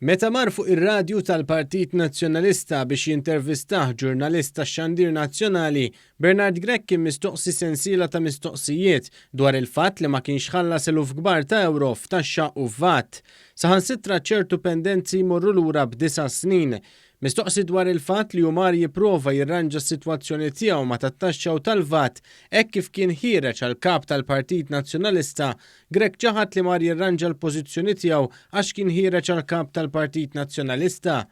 Meta mar fuq ir-radju tal-Partit Nazzjonalista biex jintervistah ġurnalist tax-xandir nazzjonali, Bernard Grech kien mistoqsi sensiela ta' mistoqsijiet dwar il-fatt li ma kienx ħallas eluf kbar ta' ewro f'taxxa u f'VAT. Saħansitra ċertu pendenzi jmorru lura b'disa' snin. Mistoqsi dwar il-fatt li hu mar jipprova jirranġa s-sitwazzjoni tiegħu ma' tat-taxxa u tal-VAT hekk kif kien ħiereġ għal Kap tal-Partit Nazzjonalista, Grech ċaħad li mar jirranġa l-pożizzjoni tiegħu għax kien ħiereġ għal Kap tal-Partit Nazzjonalista.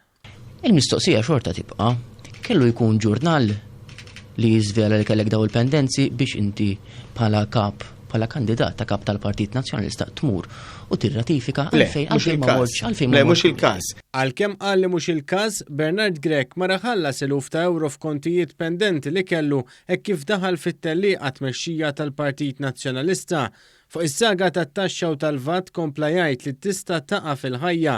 Il-mistoqsija xorta tibqa', kellu jkun ġurnal li jiżvela li kellek dawn il-pendenzi biex inti bħala Kap, bħala kandidat ta' Kap tal-Partit Nazzjonalista tmur u tirratifika għalfejn għalfejn ma mortx għalfejn ma Le, mhux il-każ. Għalkemm qal li mhux il-każ, Bernard Grech mar iħallas eluf ta' ewro f'kontijiet pendenti li kellu hekk kif daħal fit-tellieqa għat-tmexxija tal-Partit Nazzjonalista. Fuq is-saga tat-taxxa u tal-VAT kompla jgħid li tista' taqa' fil-ħajja.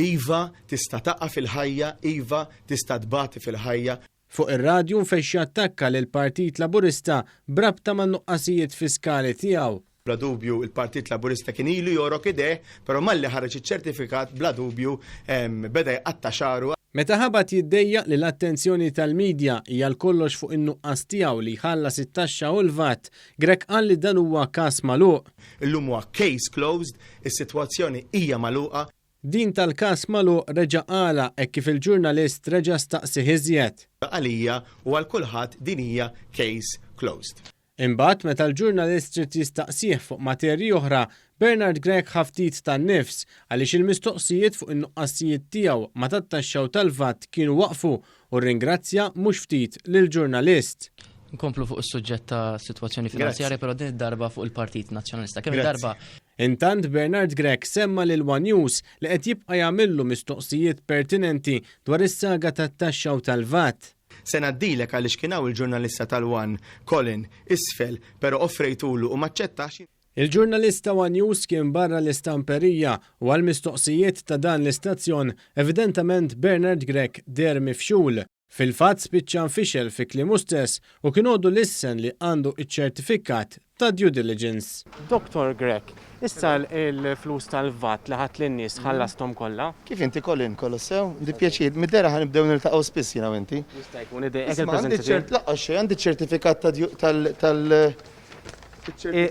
Iva, tista' taqa' fil-ħajja, iva, tista' tbati fil-ħajja. Fuq ir-radju nfexx jattakka lill-Partit Laburista b'rabta man-nuqqasijiet fiskali tiegħu. Bla dubju il-Partit Laburista kien ilu jogħrok idejh, però malli ħareġ iċ-ċertifikat bla dubju beda jqatta' xagħru. Meta ħabat jiddejjaq li l-attenzjoni tal-media hija għal kollox fuq in-nuqqas tiegħu li jħallas it-taxxa u l-VAT, Grech qal li dan huwa każ magħluq. Illum huwa case closed, is-sitwazzjoni hija magħluqa. Din tal-każ magħluq reġa' qalha hekk kif il-ġurnalist reġa' staqsih iżjed. Għalija u għal kulħadd din hija case closed. Imbagħad meta l-ġurnalist ried jistaqsih fuq materji oħra, Bernard Grech ħa ftit tan-nifs għaliex il-mistoqsijiet fuq in-nuqqasijiet tiegħu ma' tat-taxxa u tal-VAT kienu waqfu u rringrazzja mhux ftit lill-ġurnalist. Nkomplu fuq is-suġġett ta' sitwazzjoni finanzjarja però din id-darba fuq il-Partit Nazzjonalista. Kemm il-darba Intant Bernard Grech semma lil one News li qed jibqa' jagħmillu mistoqsijiet pertinenti dwar is-saga tat-taxxa u tal-VAT. Se ngħaddilek għaliex kien hawn il-ġurnalista tal-One, Colin, isfel, pero offrejtulu u m'aċċettax. Il-ġurnalist ta' one News kien barra l-istamperija u għall-mistoqsijiet ta' dan l-istazzjon, evidentament Bernard Grech deher mifxul. Fil-fatt spiċċa nfixel fi kliemu stess u kien għodu lissen li għandu iċ-ċertifikat ta' due diligence. Dottor Grech, issa l-flus tal-VAT li ħadt lin-nies ħallasthom kollha? Kif inti Colin? Kollox sew? Għandi pjaċir, mid-dehra ħa nibdew niltaqgħu spiss jiena u inti. Jista' jkun idejqek il-preżenza tiegħi. Lanqas xejn, għandi ċ-ċertifikat ta' tal tal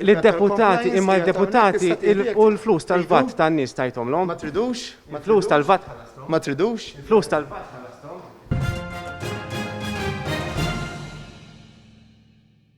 Lid-deputati, imma l-deputati u l-flus tal-VAT tan-nies tajthomlhom? Ma tridux? Il-flus tal-VAT ħallasthom? Ma tridux? Il-flus tal-VAT ħallasthom?